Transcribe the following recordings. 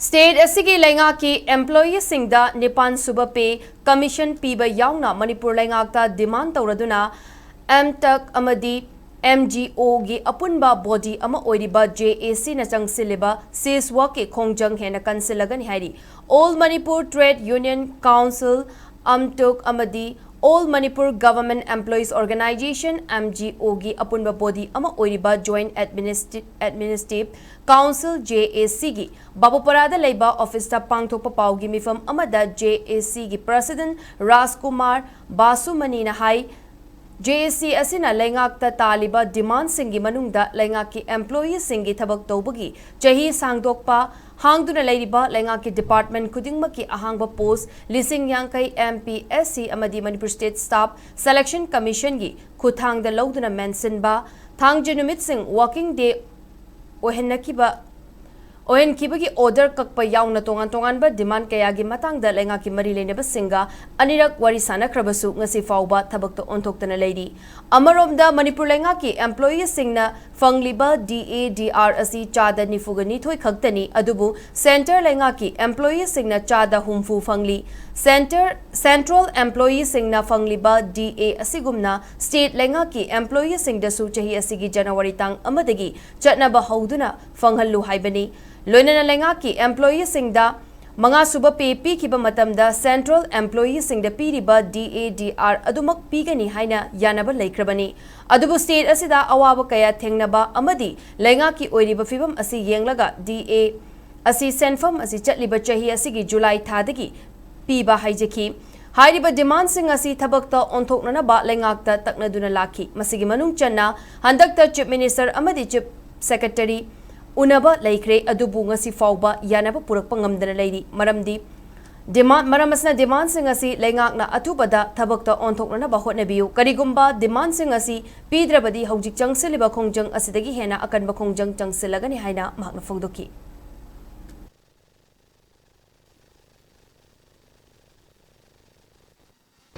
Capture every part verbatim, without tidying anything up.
State ꯑꯁꯤꯒꯤ ꯂꯩꯉꯥꯛꯀꯤ employeeꯁꯤꯡꯗ ꯅꯤꯄꯥꯟ ꯁꯨꯕ pay commission ꯄꯤꯕ ꯌꯥꯎꯅ ꯃꯅꯤꯄꯨꯔ ꯂꯩꯉꯥꯛꯇ demand ꯇꯧꯔꯗꯨꯅ MTAC ꯑꯃꯗꯤ MGOꯒꯤ ꯑꯄꯨꯟꯕ body ꯑꯃ ꯑꯣꯏꯔꯤꯕ JACꯅ ꯆꯪꯁꯤꯜꯂꯤꯕ cease workꯀꯤ ꯈꯣꯡꯖꯪ ꯍꯦꯟꯅ ꯀꯟꯁꯤꯜꯂꯒꯅꯤ ꯍꯥꯏꯔꯤ꯫ All Manipur Trade Union Council, MTUC ꯑꯃꯗꯤ All Manipur Government Employees Organisation, MGOꯒꯤ ꯑꯄꯨꯟꯕ body ꯑꯃ ꯑꯣꯏꯔꯤꯕ Joint Administ-, Administrative Council, JACꯒꯤ ꯕꯥꯕꯨꯄꯥꯔꯥꯗ ꯂꯩꯕ officeꯇ ꯄꯥꯡꯊꯣꯛꯄ ꯄꯥꯎꯒꯤ ꯃꯤꯐꯝ ꯑꯃꯗ JACꯒꯤ President ꯔꯥꯖꯀꯨꯃꯥꯔ ꯕꯥꯁꯨꯃꯅꯤꯅ ꯍꯥꯏ, JAC ꯑꯁꯤꯅ ꯂꯩꯉꯥꯛꯇ ꯇꯥꯜꯂꯤꯕ demandꯁꯤꯡꯒꯤ ꯃꯅꯨꯡꯗ ꯂꯩꯉꯥꯛꯀꯤ employeeꯁꯤꯡꯒꯤ ꯊꯕꯛ ꯇꯧꯕꯒꯤ ꯆꯍꯤ ꯁꯥꯡꯗꯣꯛꯄ, ꯍꯥꯡꯗꯨꯅ ꯂꯩꯔꯤꯕ ꯂꯩꯉꯥꯛꯀꯤ department ꯈꯨꯗꯤꯡꯃꯛꯀꯤ ꯑꯍꯥꯡꯕ post ꯂꯤꯁꯤꯡ ꯌꯥꯡꯈꯩ MPSC ꯑꯃꯗꯤ Manipur State Staff Selection Commissionꯒꯤ ꯈꯨꯠꯊꯥꯡꯗ ꯂꯧꯗꯨꯅ ꯃꯦꯟꯁꯤꯟꯕ, ꯊꯥꯡꯖ ꯅꯨꯃꯤꯠꯁꯤꯡ working day ꯑꯣꯏꯍꯟꯅꯈꯤꯕ, ꯑꯣꯏꯍꯟꯈꯤꯕꯒꯤ order ꯀꯛꯄ ꯌꯥꯎꯅ ꯇꯣꯉꯥꯟ ꯇꯣꯉꯥꯟꯕ demand ꯀꯌꯥꯒꯤ ꯃꯇꯥꯡꯗ ꯂꯩꯉꯥꯛꯀꯤ ꯃꯔꯤ ꯂꯩꯅꯕꯁꯤꯡꯒ ꯑꯅꯤꯔꯛ ꯋꯥꯔꯤ ꯁꯥꯅꯈ꯭ꯔꯕꯁꯨ ꯉꯁꯤ ꯐꯥꯎꯕ ꯊꯕꯛꯇ ꯑꯣꯟꯊꯣꯛꯇꯅ ꯂꯩꯔꯤ꯫ ꯑꯃꯔꯣꯝꯗ ꯃꯅꯤꯄꯨꯔ ꯂꯩꯉꯥꯛꯀꯤ employeeꯁꯤꯡꯅ ꯐꯪꯂꯤꯕ DA, DR ꯑꯁꯤ ꯆꯥꯗ ꯅꯤꯐꯨꯒ ꯅꯤꯊꯣꯏ ꯈꯛꯇꯅꯤ, ꯑꯗꯨꯕꯨ centre ꯂꯩꯉꯥꯛꯀꯤ employeeꯁꯤꯡꯅ ꯆꯥꯗ ꯍꯨꯝꯐꯨ ꯐꯪꯂꯤ꯫ Centre, central employeeꯁꯤꯡꯅ ꯐꯪꯂꯤꯕ DA ꯑꯁꯤꯒꯨꯝꯅ state ꯂꯩꯉꯥꯛꯀꯤ employeeꯁꯤꯡꯗꯁꯨ ꯆꯍꯤ ꯑꯁꯤꯒꯤ January ꯇꯥꯡ ꯑꯃꯗꯒꯤ ꯆꯠꯅꯕ ꯍꯧꯗꯨꯅ ꯐꯪꯍꯜꯂꯨ ꯍꯥꯏꯕꯅꯤ꯫ ꯂꯣꯏꯅꯅ ꯂꯩꯉꯥꯛꯀꯤ employeeꯁꯤꯡꯗ ꯃꯉꯥ ꯁꯨꯕ pay ꯄꯤꯈꯤꯕ ꯃꯇꯝꯗ central employeeꯁꯤꯡꯗ ꯄꯤꯔꯤꯕ DA, DR ꯑꯗꯨꯃꯛ ꯄꯤꯒꯅꯤ ꯍꯥꯏꯅ ꯌꯥꯅꯕ ꯂꯩꯈ꯭ꯔꯕꯅꯤ꯫ ꯑꯗꯨꯕꯨ state ꯑꯁꯤꯗ ꯑꯋꯥꯕ ꯀꯌꯥ ꯊꯦꯡꯅꯕ ꯑꯃꯗꯤ ꯂꯩꯉꯥꯛꯀꯤ ꯑꯣꯏꯔꯤꯕ ꯐꯤꯕꯝ ꯑꯁꯤ ꯌꯦꯡꯂꯒ DA ꯑꯁꯤ ꯁꯦꯟꯐꯝ ꯑꯁꯤ ꯆꯠꯂꯤꯕ ꯆꯍꯤ ꯑꯁꯤꯒꯤ July ꯊꯥꯗꯒꯤ ꯄꯤꯕ ꯍꯥꯏꯖꯈꯤ꯫ ꯍꯥꯏꯔꯤꯕ demandꯁꯤꯡ ꯑꯁꯤ ꯊꯕꯛꯇ ꯑꯣꯟꯊꯣꯛꯅꯅꯕ ꯂꯩꯉꯥꯛꯇ ꯇꯛꯅꯗꯨꯅ ꯂꯥꯛꯈꯤ꯫ ꯃꯁꯤꯒꯤ ꯃꯅꯨꯡ ꯆꯟꯅ ꯍꯟꯗꯛꯇ Chief Minister ꯑꯃꯗꯤ Chief Secretary ꯎꯅꯕ ꯂꯩꯈ꯭ꯔꯦ, ꯑꯗꯨꯕꯨ ꯉꯁꯤ ꯐꯥꯎꯕ ꯌꯥꯅꯕ ꯄꯨꯔꯛꯄ ꯉꯝꯗꯅ ꯂꯩꯔꯤ꯫ ꯃꯔꯝꯗꯤ demand, ꯃꯔꯝ ꯑꯁꯤꯅ demandꯁꯤꯡ ꯑꯁꯤ ꯂꯩꯉꯥꯛꯅ ꯑꯊꯨꯕꯗ ꯊꯕꯛꯇ ꯑꯣꯟꯊꯣꯛꯅꯅꯕ ꯍꯣꯠꯅꯕꯤꯌꯨ꯫ ꯀꯔꯤꯒꯨꯝꯕ demandꯁꯤꯡ ꯑꯁꯤ ꯄꯤꯗ꯭ꯔꯕꯗꯤ ꯍꯧꯖꯤꯛ ꯆꯪꯁꯤꯜꯂꯤꯕ ꯈꯣꯡꯖꯪ ꯑꯁꯤꯗꯒꯤ ꯍꯦꯟꯅ ꯑꯀꯟꯕ ꯈꯣꯡꯖꯪ ꯆꯪꯁꯤꯜꯂꯒꯅꯤ ꯍꯥꯏꯅ ꯃꯍꯥꯛꯅ ꯐꯣꯡꯗꯣꯛꯈꯤ꯫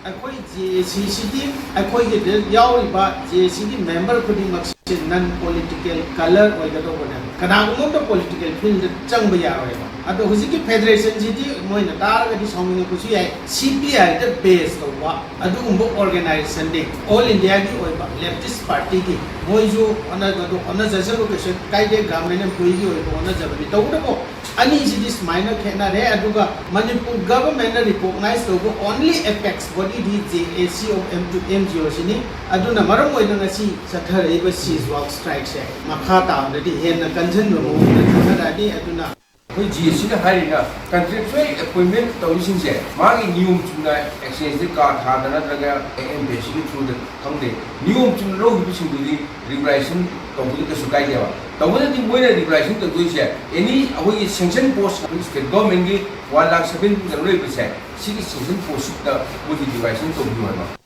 ꯑꯩꯈꯣꯏ JACꯁꯤꯗꯤ, ꯑꯩꯈꯣꯏꯒꯤꯗ ꯌꯥꯎꯔꯤꯕ JACꯒꯤ member ꯈꯨꯗꯤꯡꯃꯛꯁꯦ non political colour ꯑꯣꯏꯒꯗꯧꯕꯅꯦ꯫ ꯀꯅꯥꯒꯨꯝꯕ ꯑꯝꯇ ꯄꯣꯂꯤꯇꯤꯀꯦꯜ ꯐꯤꯜꯗ ꯆꯪꯕ ꯌꯥꯔꯣꯏꯕ꯫ ꯑꯗꯣ ꯍꯧꯖꯤꯛꯀꯤ ꯐꯦꯗꯔꯦꯁꯟꯁꯤꯗꯤ ꯃꯣꯏꯅ ꯇꯥꯔꯒꯗꯤ ꯁꯥꯎꯅꯤꯡꯉꯛꯄꯁꯨ ꯌꯥꯏ꯫ ꯁꯤ ꯄꯤ ꯑꯥꯏꯗ ꯕꯦꯁ ꯇꯧꯕ ꯑꯗꯨꯒꯨꯝꯕ ꯑꯣꯔꯒꯅꯥꯏꯖꯦꯁꯟꯗꯤ ꯑꯣꯜ ꯏꯟꯗꯤꯌꯥꯒꯤ ꯑꯣꯏꯕ ꯂꯦꯐꯇꯤꯁ ꯄꯥꯔꯇꯤꯒꯤ, ꯃꯣꯏꯁꯨ ꯍꯣꯠꯅꯕꯗꯣ ꯍꯣꯠꯅꯖꯁꯅꯨ, ꯀꯩꯁꯨ ꯀꯥꯏꯗꯦ, ꯒꯚꯔꯟꯃꯦꯟ ꯑꯦꯝꯄ꯭ꯂꯣꯌꯤꯒꯤ ꯑꯣꯏꯕ ꯍꯣꯠꯅꯖꯕꯅꯤ꯫ ꯇꯧꯕꯇꯕꯨ ꯑꯅꯤꯁꯤꯗꯤ ꯁꯨꯃꯥꯏꯅ ꯈꯦꯠꯅꯔꯦ꯫ ꯑꯗꯨꯒ ꯃꯅꯤꯄꯨꯔ ꯒꯚꯔꯟꯃꯦꯟꯅ ꯔꯤꯀꯣꯛꯅꯥꯏꯖ ꯇꯧꯕ ꯑꯣꯟꯂꯤ ꯑꯦꯄꯦꯛꯁ ꯕꯣꯗꯤꯗꯤ ꯖꯦ ꯑꯦ ꯁꯤ of M two M G O ꯁꯤꯅꯤ꯫ ꯑꯗꯨꯅ ꯃꯔꯝ ꯑꯣꯏꯗꯅ ꯉꯁꯤ ꯆꯠꯊꯔꯛꯏꯕ ꯁꯤꯖ ꯋꯥꯛ ꯁ꯭ꯇ꯭ꯔꯥꯏꯛꯁꯦ ꯃꯈꯥ ꯇꯥꯕꯗꯗꯤ ꯍꯦꯟꯅ ꯀꯟꯁꯤꯟꯕ ꯃꯑꯣꯡꯗ ꯆꯠꯊꯔꯛꯑꯅꯤ꯫ ꯑꯗꯨꯅ ꯑꯩꯈꯣꯏ ꯖꯤ ꯑꯦ ꯁꯤꯅ ꯍꯥꯏꯔꯤꯅ ꯀꯟꯇ꯭ꯔꯦꯛꯆꯨꯋꯦꯜ ꯑꯦꯄꯣꯏꯟꯃꯦꯟ ꯇꯧꯔꯤꯁꯤꯡꯁꯦ ꯃꯥꯒꯤ ꯅꯤꯌꯣꯝ ꯆꯨꯝꯅ ꯑꯦꯛꯁꯆꯦꯟꯖꯇ ꯀꯥ ꯊꯥꯗ ꯅꯠꯇ꯭ꯔꯒ ꯑꯦꯝ ꯄꯤ ꯑꯦꯁ ꯁꯤꯒꯤ ꯊ꯭ꯔꯨꯗ ꯈꯪꯗꯦ, ꯅꯤꯌꯣꯝ ꯆꯨꯝꯅ ꯂꯧꯈꯤꯕꯁꯤꯡꯗꯨꯗꯤ ꯔꯤꯒꯨꯂꯥꯏꯖꯦꯁꯟ ꯇꯧꯕꯗ ꯀꯩꯁꯨ ꯀꯥꯏꯗꯦꯕ꯫ ꯇꯧꯕꯗꯗꯤ ꯃꯣꯏꯅ ꯔꯤꯒꯨꯂꯥꯏꯖꯦꯁꯟ ꯇꯧꯗꯣꯏꯁꯦ ꯑꯦꯅꯤ ꯑꯩꯈꯣꯏꯒꯤ ꯁꯦꯡꯁꯟ ꯄꯣꯁ ꯑꯩꯈꯣꯏꯒꯤ ꯁ꯭ꯇꯦꯠ ꯒꯚꯔꯟꯃꯦꯟꯒꯤ ꯋꯥꯟ ꯂꯥꯛ ꯁꯚꯦꯟꯇꯤꯟ ꯂꯩꯔꯤꯕꯁꯦ ꯁꯤꯒꯤ ꯁꯦꯡꯁꯟ ꯄꯣꯁꯁꯤꯗ ꯃꯣꯏꯒꯤ ꯔꯤꯒꯨꯂꯥꯏꯖꯦꯁꯟ ꯇꯧꯕꯤꯌꯨ ꯍꯥꯏꯕ꯫